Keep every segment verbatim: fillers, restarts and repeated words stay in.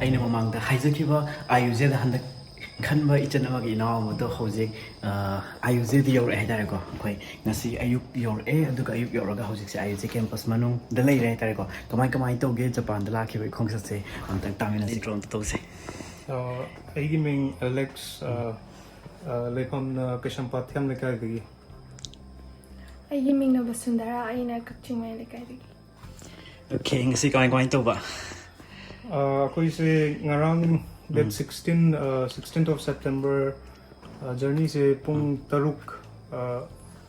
ꯑꯩꯅ ꯃꯃꯥꯡꯗ ꯍꯥꯏꯖꯈꯤꯕ I U Z ꯍꯟꯗꯛ ꯈꯟꯕ ꯏꯆꯟ ꯑꯃꯒꯤ ꯏꯅꯥꯎ ꯑꯃꯗꯣ ꯍꯧꯖꯤꯛ ꯑꯥꯏ ꯌꯨ ꯖꯦꯗ ꯌꯧꯔꯛꯑꯦ ꯍꯥꯏꯇꯥꯔꯦꯀꯣ꯫ ꯑꯩꯈꯣꯏ ꯉꯁꯤ ꯑꯌꯨꯛ ꯌꯧꯔꯛꯑꯦ, ꯑꯗꯨꯒ ꯑꯌꯨꯛ ꯌꯧꯔꯒ ꯍꯧꯖꯤꯛꯁꯦ ꯑꯥꯏ ꯌꯨ ꯖꯦ ꯀꯦꯝꯄꯁ ꯃꯅꯨꯡꯗ ꯂꯩꯔꯦ ꯍꯥꯏꯇꯥꯔꯦꯀꯣ꯫ ꯀꯃꯥꯏ ꯀꯃꯥꯏꯅ ꯇꯧꯒꯦ ꯖꯄꯥꯟꯗ ꯂꯥꯛꯈꯤꯕꯒꯤ ꯈꯣꯡꯆꯠꯁꯦ? ꯑꯝꯇꯪ ꯇꯥꯃꯤꯟꯅꯁꯤ꯫ ꯏꯟꯇ꯭ꯔꯣ ꯑꯝꯇ ꯇꯧꯁꯦ꯫ ꯑ, ꯑꯩꯒꯤ ꯃꯤꯡ ꯑꯦꯂꯦꯛꯁ꯫ ꯑ, ꯑ, ꯂꯩꯐꯝꯅ ꯀꯩꯁꯥꯝꯄꯥꯠ ꯊꯦꯝ ꯂꯩꯀꯥꯏꯗꯒꯤ꯫ ꯑꯩꯒꯤ ꯃꯤꯡꯅ ꯕꯁꯨꯟꯗꯔꯥ, ꯑꯩꯅ ꯀꯛꯆꯤꯡ ꯃꯌꯥꯏ ꯂꯩꯀꯥꯏꯗꯒꯤ꯫ ꯑꯣꯀꯦ, ꯉꯁꯤ ꯀꯃꯥꯏ ꯀꯃꯥꯏ ꯇꯧꯕ? ꯑ, ꯑꯩꯈꯣꯏꯁꯦ ꯉꯔꯥꯡ ꯗꯦꯠ ꯎꯝ꯫ ꯁꯤꯛꯁꯇꯤꯟ, ꯑ, ꯁꯤꯛꯁꯇꯤꯟ ꯑꯣꯐ ꯁꯦꯞꯇꯦꯝꯕꯔ, ꯑ, ꯖꯔꯅꯤꯁꯦ ꯄꯨꯡ ꯎꯝ꯫ ꯇꯔꯨꯛ, ꯑ,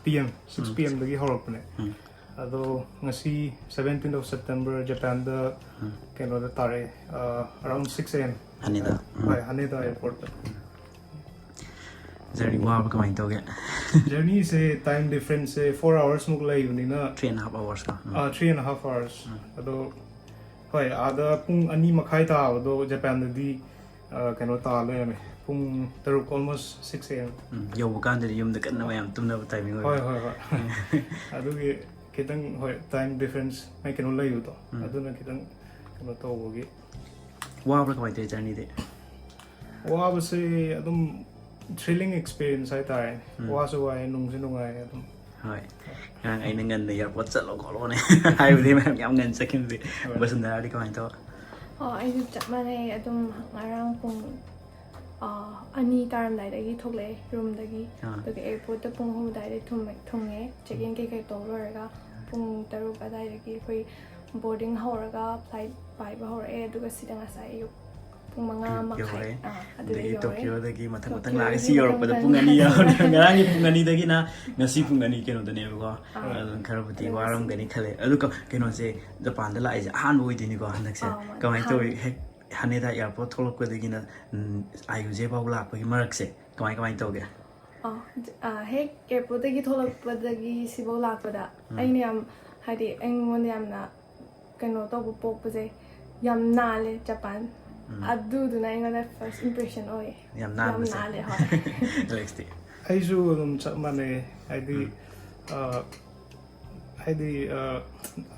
ꯄꯤ ꯑꯦꯝ, ꯁꯤꯛꯁ ꯎꯝ꯫ ꯄꯤ ꯑꯦꯝꯗꯒꯤ ꯍꯧꯔꯛꯄꯅꯦ꯫ ꯎꯝ꯫ ꯑꯗꯣ ꯉꯁꯤ ꯁꯕꯦꯟꯇꯤꯟ ꯑꯣꯐ ꯁꯦꯞꯇꯦꯝꯕꯔ ꯖꯄꯥꯟꯗ ꯎꯝ꯫ ꯀꯩꯅꯣꯗ ꯇꯥꯔꯛꯑꯦ, ꯑ, ꯑꯔꯥꯎꯟ ꯁꯤꯛꯁ ꯑꯦ ꯑꯦꯝ꯫ ꯍꯥꯅꯦꯗ꯫ ꯎꯝ꯫ ꯍꯣꯏ, ꯍꯥꯅꯦꯗ ꯑꯦꯌꯔꯄꯣꯔꯠꯇ꯫ ꯖꯔꯅꯤ ꯋꯥꯕ ꯀꯃꯥꯏꯅ ꯇꯧꯒꯦ? ꯖꯔꯅꯤꯁꯦ ꯇꯥꯏꯝ ꯗꯤꯐ꯭ꯔꯦꯟꯁꯁꯦ ꯐꯣꯔ ꯑꯋꯥꯔꯁꯃꯨꯛ ꯂꯩꯕꯅꯤꯅ, ꯊ꯭ꯔꯤ ꯑꯦꯟ ꯍꯥꯐ ꯑꯋꯥꯔꯁꯀ? ꯎꯝ꯫ ꯑ, ꯊ꯭ꯔꯤ ꯑꯦꯟ ꯍꯥꯐ ꯑꯋꯥꯔꯁ꯫ ꯎꯝ꯫ ꯑꯗꯣ, ꯍꯣꯏ, ꯑꯥꯗ ꯄꯨꯡ ꯑꯅꯤ ꯃꯈꯥꯏ ꯇꯥꯕꯗꯣ ꯖꯄꯥꯟꯗꯗꯤ, ꯑ, ꯀꯩꯅꯣ ꯇꯥ ꯂꯩꯔꯝꯃꯦ, ꯄꯨꯡ ꯇꯔꯨꯛ, almost six A M꯫ ꯎꯝ, ꯌꯧꯕ ꯀꯥꯟꯗꯗꯤ ꯌꯨꯝꯗ ꯀꯟꯅ ꯃꯌꯥꯝ ꯇꯨꯝꯅꯕ ꯇꯥꯏꯃꯤꯡ ꯍꯣꯏ, ꯑꯣꯏꯕ꯫ ꯍꯣꯏ, ꯍꯣꯏ꯫ ꯎꯝ꯫ ꯑꯗꯨꯒꯤ ꯈꯤꯇꯪ, ꯍꯣꯏ, ꯇꯥꯏꯝ ꯗꯤꯐ꯭ꯔꯦꯟꯁ ꯃꯥꯏ ꯀꯩꯅꯣ ꯂꯩꯕꯗꯣ, ꯎꯝ꯫ ꯑꯗꯨꯅ ꯈꯤꯇꯪ ꯀꯩꯅꯣ ꯇꯧꯕꯒꯤ꯫ ꯋꯥꯕ꯭ꯔꯥ ꯀꯃꯥꯏꯅ ꯇꯧꯋꯤ ꯖꯔꯅꯤꯗꯤ? ꯋꯥꯕꯁꯦ ꯑꯗꯨꯝ ꯊ꯭ꯔꯤꯂꯤꯡ ꯑꯦꯛꯁꯄꯤꯔꯤꯌꯦꯟꯁ ꯍꯥꯏꯇꯥꯔꯦ꯫ ꯎꯝ꯫ ꯋꯥꯁꯨ ꯋꯥꯏ, ꯅꯨꯡꯁꯨ ꯅꯨꯡꯉꯥꯏ ꯑꯗꯨꯝ꯫ ꯍꯣꯏ꯫ ꯉꯔꯥꯡ ꯑꯩꯅ ꯉꯟꯅ ꯑꯦꯌꯥꯔꯄꯣꯔꯠ ꯆꯠꯂꯣ ꯈꯣꯠꯂꯣꯅꯦ ꯍꯥꯏꯕꯗꯤ ꯃꯌꯥꯝ ꯌꯥꯝ ꯉꯟꯅ ꯆꯠꯈꯤꯕꯗꯤ꯫ ꯍꯣꯏ꯫ ꯕꯁꯨꯟꯗꯔꯥꯗꯤ ꯀꯃꯥꯏꯅ ꯇꯧꯕ? ꯑꯣ, ꯑꯩꯁꯨ ꯆꯞ ꯃꯥꯟꯅꯩ꯫ ꯑꯗꯨꯝ ꯉꯔꯥꯡ ꯄꯨꯡ, ꯑ, ꯑꯅꯤ ꯇꯥꯔꯝꯗꯥꯏꯗꯒꯤ ꯊꯣꯛꯂꯛꯑꯦ ꯔꯨꯝꯗꯒꯤ꯫ ꯑꯥ꯫ ꯑꯗꯨꯒ ꯑꯦꯌꯥꯔꯄꯣꯔꯠꯇ ꯄꯨꯡ ꯑꯍꯨꯝ ꯑꯗꯨꯋꯥꯏꯗ ꯊꯨꯡꯉꯦ, ꯊꯨꯡꯉꯦ꯫ ꯆꯦꯛ ꯏꯟ ꯀꯩꯀꯩ ꯇꯧ ꯂꯣꯏꯔꯒ ꯄꯨꯡ ꯇꯔꯨꯛ ꯑꯗꯨꯋꯥꯏꯗꯒꯤ ꯑꯩꯈꯣꯏ ꯕꯣꯔꯗꯤꯡ ꯍꯧꯔꯒ ꯐ꯭ꯂꯥꯏꯠ ꯄꯥꯏꯕ ꯍꯧꯔꯛꯑꯦ꯫ ꯑꯗꯨꯒ ꯁꯤꯗ ꯉꯁꯥꯏ ꯑꯌꯨꯛ ꯄꯨꯡ ꯃꯉꯥ ꯌꯧꯔꯦ꯫ ꯃꯈꯥꯏ, ꯑꯥ, ꯑꯗꯨꯗ ꯑꯗꯒꯤ ꯌꯧꯔꯦ꯫ ꯇꯣꯀꯤꯌꯣꯗꯒꯤ ꯃꯊꯪ ꯃꯊꯪ ꯇꯣꯀꯤꯌꯣꯗꯒꯤ ꯂꯥꯛꯑꯒ ꯁꯤ ꯃꯊꯪ ꯌꯧꯔꯛꯄꯗ ꯃꯊꯪ ꯄꯨꯡ ꯑꯅꯤ ꯌꯧꯔꯦ꯫ ꯉꯔꯥꯡꯒꯤ ꯄꯨꯡ ꯑꯅꯤꯗꯒꯤꯅ ꯉꯁꯤ ꯄꯨꯡ ꯑꯅꯤ ꯀꯩꯅꯣꯗꯅꯦꯕꯀꯣ꯫ ꯑꯥ꯫ ꯑꯗꯨꯝ ꯈꯔꯕꯨꯗꯤ ꯑꯗꯨ ꯋꯥꯔꯝꯒꯅꯤ ꯉꯁꯤ ꯈꯜꯂꯦ꯫ ꯑꯗꯨ ꯀ-, ꯀꯩꯅꯣꯁꯦ, ꯖꯄꯥꯟꯗ ꯂꯥꯛꯏꯁꯦ ꯑꯍꯥꯟꯕ ꯑꯣꯏꯗꯣꯏꯅꯤꯀꯣ ꯍꯟꯗꯛꯁꯦ꯫ ꯑꯥ, ꯃꯥꯅꯦ꯫ ꯀꯃꯥꯏꯅ ꯑꯍꯥꯟꯕ꯫ ꯇꯧꯋꯤ? ꯍꯦꯛ ꯍꯥꯅꯦꯗꯥ ꯑꯦꯌꯥꯔꯄꯣꯔꯠ ꯊꯣꯛꯂꯛꯄꯗꯒꯤꯅ, ꯎꯝ, ꯑꯥꯏ ꯌꯨ ꯖꯦ ꯐꯥꯎ ꯂꯥꯛꯄꯒꯤ ꯃꯔꯛꯁꯦ ꯀꯃꯥꯏ ꯀꯃꯥꯏꯅ ꯇꯧꯒꯦ? ꯑꯥ, ꯖ-, ꯑꯥ, ꯍꯦꯛ ꯑꯦꯌꯥꯔꯄꯣꯔꯠꯇꯒꯤ ꯊꯣꯛꯂꯛꯄꯗꯒꯤ ꯁꯤꯐꯥꯎ ꯂꯥꯛꯄꯗ ꯎꯝ꯫ ꯑꯩꯅ ꯌꯥꯝ, ꯍꯥꯏꯗꯤ, ꯑꯩꯉꯣꯟꯗ ꯌꯥꯝꯅ ꯀꯩꯅꯣ ꯇꯧꯕ ꯄꯣꯛꯄꯁꯦ, ꯌꯥꯝ ꯅꯥꯜꯂꯦ ꯖꯄꯥꯟ꯫ ꯎꯝ꯫ ꯑꯗꯨꯗꯨꯅ ꯑꯩꯉꯣꯟꯗ ꯐꯥꯔꯁ ꯏꯝꯄ꯭ꯔꯦꯁꯟ ꯑꯣꯏꯌꯦ꯫ ꯌꯥꯝ ꯌꯥꯝ ꯅꯥꯟꯕꯁꯦ꯫ ꯅꯥꯜꯂꯦ, ꯍꯣꯏ꯫ ꯑꯦꯂꯦꯛꯁꯇꯤ? ꯑꯩꯁꯨ ꯑꯗꯨꯝ ꯆꯞ ꯃꯥꯟꯅꯩ꯫ ꯍꯥꯏꯗꯤ, ꯎꯝ꯫ ꯑ, ꯍꯥꯏꯗꯤ ꯑ,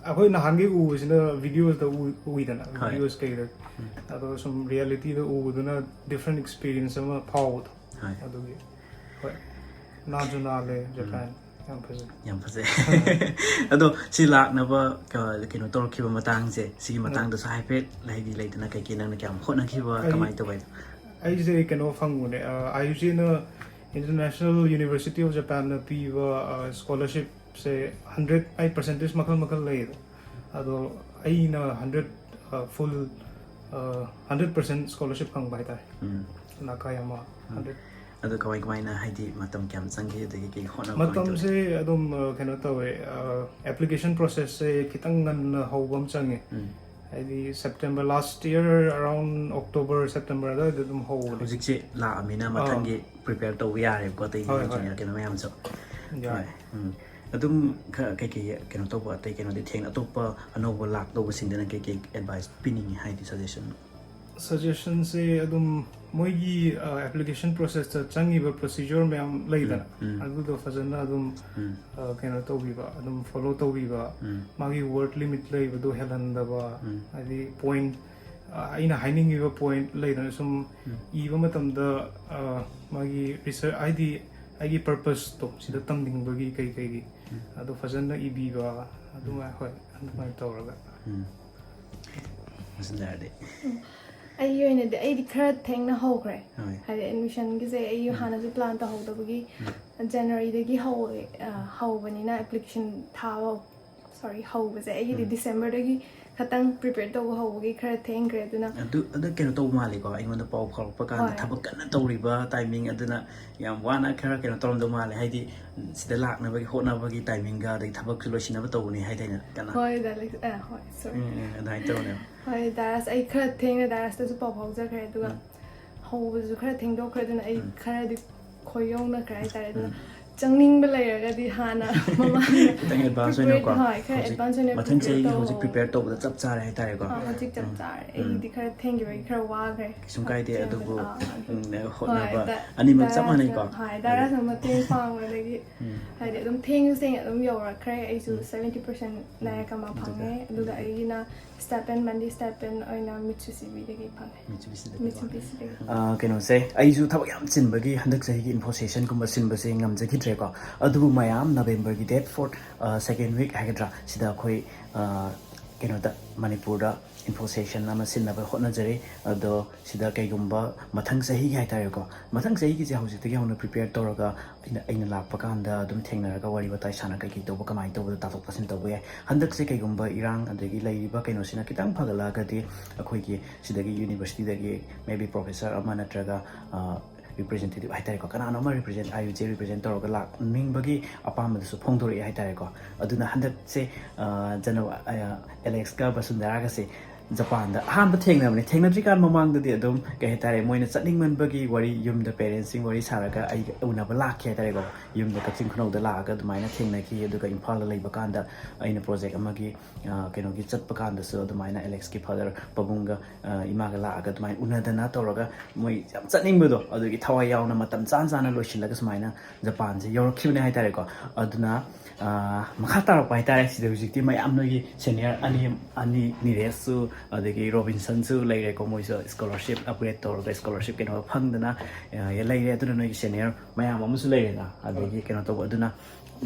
ꯑꯩꯈꯣꯏ ꯅꯍꯥꯟꯒꯩ ꯎꯕꯁꯤꯅ videoꯁꯇ ꯎ- ꯎꯏꯗꯅ, ꯍꯣꯏ. Videos ꯀꯩꯗ, ꯎꯝ. ꯑꯗꯣ ꯁꯨꯝ realityꯗ ꯎꯕꯗꯨꯅ different experience ꯑꯃ ꯐꯥꯎꯕꯗꯣ꯫ ꯍꯣꯏ. ꯑꯗꯨꯒꯤ ꯍꯣꯏ, ꯅꯥꯟꯁꯨ ꯅꯥꯜꯂꯦ꯫ ꯎꯝ. Japan ꯌꯥꯝ ꯐꯖꯩ꯫ ꯌꯥꯝ ꯐꯖꯩ꯫ ꯑꯗꯣ ꯁꯤ ꯂꯥꯛꯅꯕ ꯀ- ꯀꯩꯅꯣ ꯇꯧꯔꯛꯈꯤꯕ ꯃꯇꯥꯡꯁꯦ, ꯁꯤꯒꯤ ꯎꯝ. ꯃꯇꯥꯡꯗꯁꯨ ꯍꯥꯏꯐꯦꯠ ꯍꯥꯏꯗꯤ ꯂꯩꯗꯅ, ꯀꯩꯀꯩ ꯅꯪꯅ ꯀꯌꯥꯝ ꯍꯣꯠꯅꯈꯤꯕ, ꯑꯩ- ꯀꯃꯥꯏꯅ ꯇꯧꯕ ꯍꯥꯏꯗꯣ? ꯑꯩꯁꯦ ꯀꯩꯅꯣ ꯐꯪꯕꯅꯦ, ꯑ, IUCAꯅ International University of Japanꯅ ꯄꯤꯕ, ꯑ, scholarshipꯁꯦ hundred, ꯑꯩ percentage ꯃꯈꯜ ꯃꯈꯜ ꯂꯩꯌꯦꯕ꯫ ꯑꯗꯣ ꯑꯩꯅ hundred, ꯑ, full, ꯑ, hundred percent scholarship ꯐꯪꯕ ꯍꯥꯏꯇꯥꯔꯦ꯫ ꯎꯝ. Nakayama ꯎꯝ. Hundred. ꯑꯗꯣ ꯀꯃꯥꯏ ꯀꯃꯥꯏꯅ, ꯍꯥꯏꯗꯤ ꯃꯇꯝ ꯀꯌꯥꯝ ꯆꯪꯈꯤ, ꯑꯗꯒꯤ ꯀꯩ ꯍꯣꯠꯅꯕ ꯀꯃꯥꯏꯅ ꯇꯧꯏ? ꯃꯇꯝꯁꯦ ꯑꯗꯨꯝ, ꯑ, ꯀꯩꯅꯣ ꯇꯧꯋꯦ, ꯑ, application processꯁꯦ ꯈꯤꯇꯪ ꯉꯟꯅ ꯍꯧꯕ ꯑꯃ ꯆꯪꯉꯦ꯫ ꯎꯝ. ꯍꯥꯏꯗꯤ September last year around October, September ꯑꯗꯨꯋꯥꯏꯗ ꯑꯗꯨꯝ ꯍꯧꯕꯅꯦ꯫ ꯍꯧꯖꯤꯛꯁꯦ ꯂꯥꯛꯑꯃꯤꯅ ꯑꯥ. ꯃꯊꯪꯒꯤ prepare ꯇꯧꯕ ꯌꯥꯔꯦꯕꯀꯣ, ꯑꯇꯩ ꯍꯣꯏ, ꯍꯣꯏ. Junior ꯀꯩꯅꯣ ꯃꯌꯥꯝꯁꯨ꯫ ꯌꯥꯔꯦ꯫ ꯍꯣꯏ. ꯎꯝ. ꯑꯗꯨꯝ ꯈꯔ ꯀꯩꯀꯩ ꯀꯩꯅꯣ ꯇꯧꯕ, ꯑꯇꯩ ꯀꯩꯅꯣꯗꯤ ꯊꯦꯡꯅ, ꯑꯇꯣꯞꯄ ꯑꯅꯧꯕ ꯂꯥꯛꯇꯧꯕꯁꯤꯡꯗꯅ ꯀꯩꯀꯩ advice ꯄꯤꯅꯤꯡꯉꯤ, ꯍꯥꯏꯗꯤ suggestion? Suggestionꯁꯦ ꯑꯗꯨꯝ ꯃꯣꯏꯒꯤ, ꯑ, application processꯇ ꯆꯪꯉꯤꯕ procedure ꯃꯌꯥꯝ ꯂꯩꯗꯅ, ꯎꯝ, ꯎꯝ. ꯑꯗꯨꯗꯣ ꯐꯖꯅ ꯑꯗꯨꯝ, ꯎꯝ. ꯑ, ꯀꯩꯅꯣ ꯇꯧꯕꯤꯕ, ꯑꯗꯨꯝ follow ꯇꯧꯕꯤꯕ, ꯎꯝ. ꯃꯥꯒꯤ word limit ꯂꯩꯕꯗꯣ ꯍꯦꯜꯍꯟꯗꯕ, ꯎꯝ. ꯍꯥꯏꯗꯤ point, ꯑ, ꯑꯩꯅ ꯍꯥꯏꯅꯤꯡꯉꯤꯕ point ꯂꯩꯗꯅ ꯁꯨꯝ ꯎꯝ. ꯏꯕ ꯃꯇꯝꯗ, ꯑ, ꯃꯥꯒꯤ research ꯍꯥꯏꯗꯤ ꯑꯩꯒꯤ purposeꯇꯣ ꯁꯤꯗ ꯎꯝ. ꯇꯝꯅꯤꯡꯕꯒꯤ ꯀꯩ ꯀꯩꯒꯤ ꯎꯝ. ꯑꯗꯣ ꯐꯖꯅ ꯏꯕꯤꯕ, ꯑꯗꯨꯃꯥꯏ-, ꯍꯣꯏ, ꯑꯗꯨꯃꯥꯏꯅ ꯇꯧꯔꯒ꯫ ꯎꯝ. ꯃꯁꯤ ꯂꯩꯔꯗꯤ꯫ ꯎꯝ. ꯑꯩꯒꯤ ꯑꯣꯏꯅꯗꯤ ꯑꯩꯗꯤ ꯈꯔ ꯊꯦꯡꯅ ꯍꯧꯈ꯭ꯔꯦ꯫ ꯍꯣꯏ. ꯍꯥꯏꯗꯤ admissionꯒꯤꯁꯦ ꯑꯩ ꯎꯝ. ꯍꯥꯟꯅꯁꯨ plan ꯇꯧꯍꯧꯗꯕꯒꯤ ꯎꯝ. Januaryꯗꯒꯤ ꯍꯧꯋꯦ, ꯑ, ꯍꯧꯕꯅꯤꯅ application ꯊꯥꯕ, sorry, ꯍꯧꯕꯁꯦ ꯑꯩꯒꯤꯗꯤ ꯎꯝ. Decemberꯗꯒꯤ ꯈꯇꯪ prepare ꯇꯧꯕ ꯍꯧꯕꯒꯤ ꯈꯔ ꯊꯦꯡꯈ꯭ꯔꯦ꯫ ꯑꯗꯨꯅ ꯑꯗꯨ, ꯑꯗꯨ ꯀꯩꯅꯣ ꯇꯧꯕ ꯃꯥꯜꯂꯤꯀꯣ, ꯑꯩꯉꯣꯟꯗ ꯄꯥꯎ ꯐꯥꯎꯔꯛꯄ ꯀꯥꯟꯗ ꯍꯣꯏ. ꯊꯕꯛ ꯀꯟꯅ ꯇꯧꯔꯤꯕ timing, ꯑꯗꯨꯅ ꯌꯥꯝ ꯋꯥꯅ ꯈꯔ ꯀꯩꯅꯣ ꯇꯧꯔꯝꯗꯧ ꯃꯥꯜꯂꯦ, ꯍꯥꯏꯗꯤ ꯁꯤꯗ ꯂꯥꯛꯅꯕꯒꯤ ꯍꯣꯠꯅꯕꯒꯤ timingꯒ ꯑꯗꯒꯤ ꯊꯕꯛꯁꯨ ꯂꯣꯏꯁꯤꯟꯅꯕ ꯇꯧꯕꯅꯤ ꯍꯥꯏꯗꯥꯏꯅꯦ ꯀꯟꯅ? ꯍꯣꯏ, ꯗꯥ ꯂꯩ-, ꯑ, ꯍꯣꯏ, sorry. ꯎꯝ, ꯎꯝ, ꯑꯗꯨꯃꯥꯏꯅ ꯇꯧꯕꯅꯦꯕ꯫ ꯍꯣꯏ, ꯗꯥꯔꯥꯁ, ꯑꯩ ꯈꯔ ꯊꯦꯡꯅ ꯗꯥꯔꯥꯁꯇꯁꯨ ꯄꯥꯎ ꯐꯥꯎꯖꯈ꯭ꯔꯦ, ꯑꯗꯨꯒ ꯎꯝ. ꯍꯧꯕꯁꯨ ꯈꯔ ꯊꯦꯡꯗꯣꯛꯈ꯭ꯔꯦ, ꯑꯗꯨꯅ ꯑꯩ ꯎꯝ. ꯈꯔꯗꯤ ꯈꯣꯏꯌꯧꯅꯈ꯭ꯔꯦ ꯍꯥꯏꯇꯥꯔꯦ꯫ ꯑꯗꯨꯅ ꯎꯝ. ꯆꯪꯅꯤꯡꯕ ꯂꯩꯔꯒꯗꯤ ꯍꯥꯟꯅ ꯃꯃꯥꯡꯗ ꯈꯤꯇꯪ ꯑꯦꯗꯚꯥꯟꯁ prepare- ꯑꯣꯏꯅꯀꯣ ꯍꯣꯏ, ꯈꯔ ꯍꯧꯖꯤꯛ advance ꯑꯣꯏꯅ ꯃꯊꯪ prepare ꯆꯍꯤꯒꯤ ꯇꯧ- ꯍꯧꯖꯤꯛ ꯄ꯭ꯔꯤꯄꯦꯌꯔ ꯇꯧꯕꯗ ꯆꯞ ꯆꯥꯔꯦ ꯍꯥꯏꯇꯥꯔꯦꯀꯣ꯫ ꯑꯥ, ꯍꯧꯖꯤꯛ ꯆꯞ ꯆꯥꯔꯦ꯫ ꯑꯩꯗꯤ ꯈꯔ ꯊꯦꯡꯈꯤꯕꯒꯤ ꯈꯔ ꯋꯥꯈ꯭ꯔꯦ꯫ ꯀꯩꯁꯨꯝ ꯀꯥꯏꯗꯦ, ꯑꯗꯨꯕꯨ ꯑꯥ, ꯑꯗꯨ- ꯎꯝ, ꯍꯣꯏ, ꯍꯣꯠꯅꯕ ꯗ- ꯑꯅꯤꯃꯛ ꯆꯞ ꯗꯥꯔꯥꯁꯅ- ꯃꯥꯟꯅꯩꯀꯣ꯫ ꯍꯣꯏ, ꯗꯥꯔꯥꯁꯅ ꯃꯇꯦꯡ ꯄꯥꯡꯕꯗꯒꯤ ꯎꯝ. ꯍꯥꯏꯗꯤ ꯑꯗꯨꯝ ꯊꯦꯡꯁꯨ ꯊꯦꯡꯅ ꯑꯗꯨꯝ ꯌꯧꯔꯛꯈ꯭ꯔꯦ꯫ ꯑꯩꯁꯨ ꯎꯝ. seventy percent ꯂꯥꯏꯔꯤꯛ ꯑꯃ ꯐꯪꯉꯦ꯫ ꯑꯗꯨꯒ ꯑꯩꯒꯤꯅ stipend, monthly stipend ꯑꯣꯏꯅ ꯃꯤꯠꯁꯨꯁꯤꯕꯤꯗꯒꯤ ꯐꯪꯉꯦ꯫ ꯃꯤꯠꯁꯨꯕꯤꯁꯤꯗꯒꯤ ꯃꯤꯠꯁꯨꯕꯤꯁꯤꯗꯒꯤ꯫ ꯑꯥ, ꯀꯩꯅꯣꯁꯦ, ꯑꯩꯁꯨ ꯊꯕꯛ ꯌꯥꯝ ꯆꯤꯟꯕꯒꯤ ꯍꯟꯗꯛ ꯆꯍꯤꯒꯤ ꯏꯟꯐꯣ ꯁꯦꯁꯟꯒꯨꯝꯕ ꯁꯤꯟꯕꯁꯦ ꯉꯝꯖꯈꯤꯗ꯭ꯔꯦꯀꯣ꯫ ꯑꯗꯨꯕꯨ ꯃꯌꯥꯝ ꯅꯕꯦꯝꯕꯔꯒꯤ date four, ꯑꯥ, second week ꯍꯥꯏꯒꯗ꯭ꯔꯥ, ꯁꯤꯗ ꯑꯩꯈꯣꯏ, ꯑꯥ, ꯀꯩꯅꯣꯗ, ꯃꯅꯤꯄꯨꯔꯗ ꯏꯟꯐꯣ ꯁꯦꯁꯟ ꯑꯃ ꯁꯤꯟꯅꯕ ꯍꯣꯠꯅꯖꯔꯤ꯫ ꯑꯗꯣ ꯁꯤꯗ ꯀꯩꯒꯨꯝꯕ ꯃꯊꯪ ꯆꯍꯤꯒꯤ ꯍꯥꯏꯇꯥꯔꯦꯀꯣ, ꯃꯊꯪ ꯆꯍꯤꯒꯤꯁꯦ ꯍꯧꯖꯤꯛꯇꯒꯤ ꯍꯧꯅ ꯄ꯭ꯔꯤꯄꯦꯌꯔ ꯇꯧꯔꯒ ꯑꯩꯅ, ꯑꯩꯅ ꯂꯥꯛꯄ ꯀꯥꯟꯗ ꯑꯗꯨꯝ ꯊꯦꯡꯅꯔꯒ ꯋꯥꯔꯤ ꯋꯥꯇꯥꯏ ꯁꯥꯟꯅ ꯀꯩꯀꯩ ꯇꯧꯕ, ꯀꯃꯥꯏꯅ ꯇꯧꯕꯗꯣ ꯇꯥꯊꯣꯛ ꯇꯥꯁꯤꯟ ꯇꯧꯕ ꯌꯥꯏ꯫ ꯍꯟꯗꯛꯁꯦ ꯀꯩꯒꯨꯝꯕ ꯏꯔꯥꯡ ꯑꯗꯒꯤ ꯂꯩꯔꯤꯕ ꯀꯩꯅꯣꯁꯤꯅ ꯈꯤꯇꯪ ꯐꯒꯠꯂꯛꯑꯒꯗꯤ ꯑꯩꯈꯣꯏꯒꯤ ꯁꯤꯗꯒꯤ ꯌꯨꯅꯤꯚꯔꯁꯤꯇꯤꯗꯒꯤ maybe professor ꯑꯃ ꯅꯠꯇ꯭ꯔꯒ, ꯑ, representative ꯍꯥꯏꯇꯥꯔꯦꯀꯣ, ꯀꯅꯥꯅꯣ ꯑꯃ represent, IUJ represent ꯇꯧꯔꯒ ꯂꯥꯛꯅꯤꯡꯕꯒꯤ ꯑꯄꯥꯝꯕꯗꯨꯁꯨ ꯐꯣꯡꯗꯣꯔꯛꯑꯦ ꯍꯥꯏꯇꯥꯔꯦꯀꯣ꯫ ꯑꯗꯨꯅ ꯍꯟꯗꯛꯁꯦ, ꯑ, ꯖꯅꯋꯥ-, ꯑ, ꯑꯦꯂꯦꯛꯁꯀ ꯕꯁꯨꯟꯙꯔꯥꯒꯁꯦ ꯖꯄꯥꯟꯗ ꯑꯍꯥꯟꯕ ꯊꯦꯡꯅꯕꯅꯦ꯫ ꯊꯦꯡꯅꯗ꯭ꯔꯤꯀꯥꯟ ꯃꯃꯥꯡꯗꯗꯤ ꯑꯗꯨꯝ, ꯀꯩ ꯍꯥꯏꯇꯥꯔꯦ, ꯃꯣꯏꯅ ꯆꯠꯅꯤꯡꯃꯟꯕꯒꯤ ꯋꯥꯔꯤ, ꯌꯨꯝꯗ parents ꯁꯤꯡ ꯋꯥꯔꯤ ꯁꯥꯔꯒ ꯑꯩꯒ ꯎꯅꯕ ꯂꯥꯛꯈꯤ ꯍꯥꯏꯇꯥꯔꯦꯀꯣ꯫ ꯌꯨꯝꯗ ꯀꯛꯆꯤꯡ ꯈꯨꯅꯧꯗ ꯂꯥꯛꯑꯒ ꯑꯗꯨꯃꯥꯏꯅ ꯊꯦꯡꯅꯈꯤ꯫ ꯑꯗꯨꯒ ꯏꯝꯐꯥꯜꯗ ꯂꯩꯕ ꯀꯥꯟꯗ ꯑꯩꯅ project ꯑꯃꯒꯤ, ꯑ, ꯀꯩꯅꯣꯒꯤ ꯆꯠꯄ ꯀꯥꯟꯗꯁꯨ ꯑꯗꯨꯃꯥꯏꯅ ꯑꯦꯂꯦꯛꯁꯀꯤ father ꯄꯥꯕꯨꯡꯒ, ꯑ, ꯏꯃꯥꯒ ꯂꯥꯛꯑꯒ ꯑꯗꯨꯃꯥꯏꯅ ꯎꯅꯗꯅ ꯇꯧꯔꯒ ꯃꯣꯏ ꯌꯥꯝ ꯆꯠꯅꯤꯡꯕꯗꯣ, ꯑꯗꯨꯒꯤ ꯊꯋꯥꯏ ꯌꯥꯎꯅ ꯃꯇꯝ ꯆꯥꯅ ꯆꯥꯅ ꯂꯣꯏꯁꯤꯜꯂꯒ ꯁꯨꯃꯥꯏꯅ ꯖꯄꯥꯟꯁꯦ ꯌꯧꯔꯛꯈꯤꯕꯅꯦ ꯍꯥꯏꯇꯥꯔꯦꯀꯣ꯫ ꯑꯗꯨꯅ, ꯑ, ꯃꯈꯥ ꯇꯥꯔꯛꯄ ꯍꯥꯏꯇꯥꯔꯦ, ꯁꯤꯗ ꯍꯧꯖꯤꯛꯇꯤ ꯃꯌꯥꯝ ꯅꯣꯏꯒꯤ senior ꯑꯅꯤ, ꯑꯅꯤ, ꯅꯤꯔꯦꯁꯁꯨ ꯑꯗꯒꯤ ꯔꯣꯕꯤꯟꯁꯟꯁꯨ ꯂꯩꯔꯦꯀꯣ꯫ ꯃꯣꯏꯁꯨ scholarship upgrade ꯇꯧꯔꯒ scholarship ꯀꯩꯅꯣ ꯐꯪꯗꯅ, ꯑ, ꯂꯩꯔꯦ꯫ ꯑꯗꯨꯅ ꯅꯣꯏꯒꯤ senior ꯃꯌꯥꯝ ꯑꯃꯁꯨ ꯂꯩꯔꯦꯅ, ꯑꯗꯒꯤ ꯀꯩꯅꯣ ꯇꯧꯕ, ꯑꯗꯨꯅ,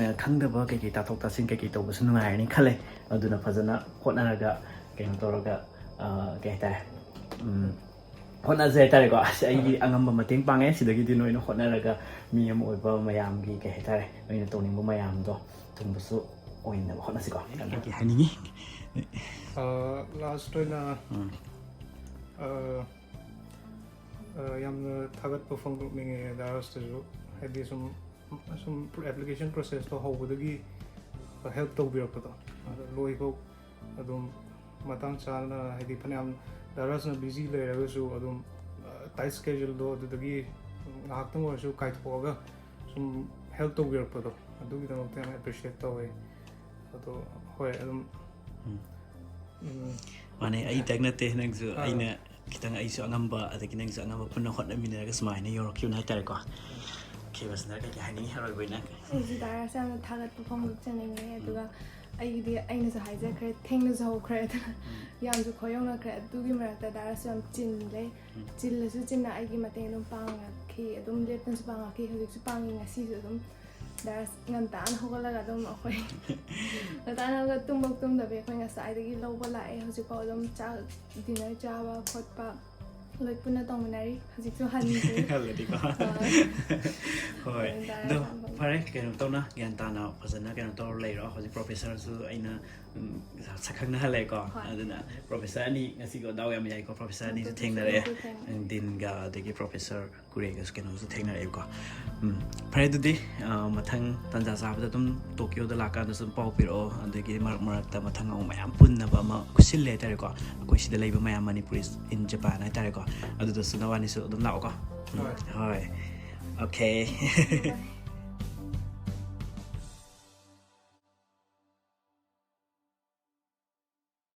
ꯑ, ꯈꯪꯗꯕ ꯀꯩꯀꯩ ꯇꯥꯊꯣꯛ ꯇꯥꯁꯤꯟ ꯀꯩꯀꯩ ꯇꯧꯕꯁꯨ ꯅꯨꯡꯉꯥꯏꯔꯅꯤ ꯈꯜꯂꯦ꯫ ꯑꯗꯨꯅ ꯐꯖꯅ ꯍꯣꯠꯅꯔꯒ ꯀꯩꯅꯣ ꯇꯧꯔꯒ, ꯑ, ꯀꯩ ꯍꯥꯏꯇꯥꯔꯦ, ꯎꯝ, ꯍꯣꯠꯅꯖꯩ ꯍꯥꯏꯇꯥꯔꯦꯀꯣ꯫ ꯑꯁ, ꯑꯩꯒꯤ ꯑꯉꯝꯕ ꯃꯇꯦꯡ ꯄꯥꯡꯉꯦ꯫ ꯁꯤꯗꯒꯤꯗꯤ ꯅꯣꯏꯅ ꯍꯣꯠꯅꯔꯒ ꯃꯤ ꯑꯃ ꯑꯣꯏꯕ ꯃꯌꯥꯝꯒꯤ, ꯀꯩ ꯍꯥꯏꯇꯥꯔꯦ, ꯅꯣꯏꯅ ꯇꯧꯅꯤꯡꯕ ꯃꯌꯥꯝꯗꯣ ꯊꯨꯡꯕꯁꯨ ꯑꯣꯏꯅꯕ ꯍꯣꯠꯅꯁꯤꯀꯣ꯫ ꯀꯩ ꯍꯥꯏꯅꯤꯡꯉꯤ? ꯂꯥꯁ ꯑꯣꯏꯅ, ꯎꯝ. ꯑ, ꯑ, ꯌꯥꯝꯅ ꯊꯥꯒꯠꯄ ꯐꯣꯡꯗꯣꯛꯅꯤꯡꯉꯦ ꯗꯥꯔꯁꯇꯁꯨ, ꯍꯥꯏꯗꯤ ꯁꯨꯝ, ꯁꯨꯝ application process ꯇꯣ ꯍꯧꯕꯗꯒꯤ help ꯇꯧꯕꯤꯔꯛꯄꯗꯣ, ꯑꯗꯣ ꯂꯣꯏꯐꯥꯎ ꯑꯗꯨꯝ ꯃꯇꯥꯡ ꯆꯥꯅ, ꯍꯥꯏꯗꯤ ꯐꯅꯌꯥꯝ ꯗꯥꯔꯁꯅ busy ꯂꯩꯔꯒꯁꯨ ꯑꯗꯨꯝ, ꯑ, tight schedule ꯗꯣ ꯑꯗꯨꯗꯒꯤ ꯉꯥꯏꯍꯥꯛꯇꯪ ꯑꯣꯏꯔꯁꯨ ꯀꯥꯏꯊꯣꯛꯑꯒ ꯁꯨꯝ ꯍꯦꯜꯞ ꯇꯧꯕꯤꯔꯛꯄꯗꯣ, ꯑꯗꯨꯒꯤꯗꯃꯛꯇ ꯌꯥꯝ ꯑꯦꯄ꯭ꯔꯤꯁꯤꯌꯦꯠ ꯇꯧꯋꯦ꯫ ꯑꯗꯣ ꯍꯣꯏ, ꯑꯗꯨꯝ ꯎꯝ꯫ ꯎꯝ, ꯃꯥꯅꯦ, ꯑꯩꯇꯪ ꯅꯠꯇꯦ, ꯅꯪꯁꯨ ꯑꯥ꯫ ꯑꯩꯅ ꯈꯤꯇꯪ, ꯑꯩꯁꯨ ꯑꯉꯝꯕ ꯑꯗꯒꯤ ꯅꯪꯁꯨ ꯑꯉꯝꯕ ꯄꯨꯟꯅ ꯍꯣꯠꯅꯃꯤꯟꯅꯔꯒ ꯁꯨꯃꯥꯏꯅ ꯌꯧꯔꯛꯈꯤꯕꯅ ꯍꯥꯏꯇꯥꯔꯦꯀꯣ꯫ ꯑꯣꯀꯦ, ꯕꯁꯟꯇ, ꯀꯩꯀꯩ ꯍꯥꯏꯅꯤꯡꯉꯤ? ꯑꯔꯣꯏꯕ ꯑꯣꯏꯅ ꯑꯩꯁꯨ ꯗꯥ ꯔꯥꯖꯁꯨ ꯌꯥꯝꯅ ꯊꯥꯒꯠꯄ ꯐꯣꯡꯗꯣꯛꯆꯅꯤꯡꯉꯦ꯫ ꯑꯗꯨꯒ ꯑꯩꯒꯤꯗꯤ ꯑꯩꯅꯁꯨ ꯍꯥꯏꯖꯈ꯭ꯔꯦ, ꯊꯦꯡꯅꯁꯨ ꯍꯧꯈ꯭ꯔꯦ, ꯑꯗꯨꯅ ꯌꯥꯝꯁꯨ ꯈꯣꯏꯌꯧꯅꯈ꯭ꯔꯦ꯫ ꯑꯗꯨꯒꯤ ꯃꯔꯛꯇ ꯗꯥ ꯔꯥꯖꯁꯨ ꯌꯥꯝ ꯆꯤꯜꯂꯦ꯫ ꯎꯝ꯫ ꯆꯤꯜꯂꯁꯨ ꯆꯤꯟꯅ ꯑꯩꯒꯤ ꯃꯇꯦꯡ ꯑꯗꯨꯝ ꯄꯥꯡꯉꯛꯈꯤ, ꯑꯗꯨꯝ ꯂꯦꯞꯇꯅꯁꯨ ꯄꯥꯡꯉꯛꯈꯤ꯫ ꯍꯧꯖꯤꯛꯁꯨ ꯄꯥꯡꯉꯤ, ꯉꯁꯤꯁꯨ ꯑꯗꯨꯝ ꯗꯥ ꯔꯥꯖ ꯉꯟꯇꯥꯅ ꯍꯧꯒꯠꯂꯒ ꯑꯗꯨꯝ ꯑꯩꯈꯣꯏ ꯉꯟꯇꯥꯅ ꯍꯧꯒꯠ-, ꯇꯨꯝꯐꯧ ꯇꯨꯝꯗꯕꯤ ꯑꯩꯈꯣꯏ ꯉꯁꯥꯏꯗꯒꯤ ꯂꯧꯕ ꯂꯥꯛꯑꯦ꯫ ꯍꯧꯖꯤꯛꯐꯥꯎ ꯑꯗꯨꯝ ꯆꯥꯛ, ꯗꯤꯅꯔ ꯆꯥꯕ ꯈꯣꯠꯄ ꯂꯣꯏ ꯄꯨꯟꯅ ꯇꯧꯃꯤꯟꯅꯔꯤ꯫ ꯍꯧꯖꯤꯛꯁꯨ ꯍꯟꯗ꯭ꯔꯤ꯫ ꯍꯜꯂꯗꯤꯀꯣ꯫ ꯍꯣꯏ꯫ ꯍꯣꯏ꯫ ꯑꯗꯨꯝ ꯗꯥ ꯑꯗꯣ ꯔꯥꯖ ꯌꯥꯝ ꯐꯩ꯫ ꯐꯔꯦ, ꯀꯩꯅꯣ ꯇꯧꯅ, ꯒ꯭ꯌꯥꯟ ꯇꯥꯅ ꯐꯖꯅ ꯀꯩꯅꯣ ꯇꯧꯔ ꯂꯩꯔꯣ꯫ ꯍꯧꯖꯤꯛ ꯄ꯭ꯔꯣꯐꯦꯁꯔꯁꯨ ꯑꯩꯅ, ꯎꯝ, ꯁꯛꯈꯪꯅꯍꯜꯂꯦꯀꯣ꯫ ꯍꯣꯏ꯫ ꯑꯗꯨꯅ ꯄ꯭ꯔꯣꯐꯦꯁꯔ ꯑꯅꯤ ꯉꯁꯤꯀꯣ, ꯗꯥꯎ ꯌꯥꯝ ꯌꯥꯏꯀꯣ, ꯄ꯭ꯔꯣꯐꯦꯁꯔ ꯑꯅꯤꯁꯨ ꯑꯗꯨꯁꯨ ꯊꯦꯡꯅꯔꯛꯑꯦ꯫ ꯑꯗꯨꯁꯨ ꯊꯦꯡꯅꯔꯦ꯫ ꯗꯤꯟꯒ ꯑꯗꯒꯤ ꯄ꯭ꯔꯣꯐꯦꯁꯔ ꯀꯨꯔꯦꯒꯁꯨ ꯀꯩꯅꯣꯁꯨ ꯊꯦꯡꯅꯔꯛꯑꯦꯕꯀꯣ꯫ ꯎꯝ, ꯐꯔꯦ, ꯑꯗꯨꯗꯤ, ꯑ, ꯃꯊꯪ ꯇꯥꯟꯖꯥ ꯆꯥꯕꯗ ꯑꯗꯨꯝ ꯇꯣꯀꯤꯌꯣꯗ ꯂꯥꯛꯀꯥꯟꯗꯁꯨ ꯑꯗꯨꯝ ꯄꯥꯎ ꯄꯤꯔꯛꯑꯣ, ꯑꯗꯒꯤ ꯃꯔꯛ ꯃꯔꯛꯇ ꯃꯊꯪ ꯑꯃꯨꯛ ꯃꯌꯥꯝ ꯄꯨꯟꯅꯕ ꯑꯃ ꯁꯤꯜꯂꯦ ꯍꯥꯏꯇꯥꯔꯦꯀꯣ, ꯑꯩꯈꯣꯏ ꯁꯤꯗ ꯂꯩꯕ ꯃꯌꯥꯝ, Manipuri in Japan ꯍꯥꯏꯇꯥꯔꯦꯀꯣ, ꯑꯗꯨꯗꯁꯨ ꯅꯕꯥꯅꯤꯁꯨ ꯑꯗꯨꯝ ꯂꯥꯛꯑꯣꯀꯣ꯫ ꯎꯝ, ꯍꯣꯏ꯫ ꯍꯣꯏ, ꯑꯣꯀꯦ꯫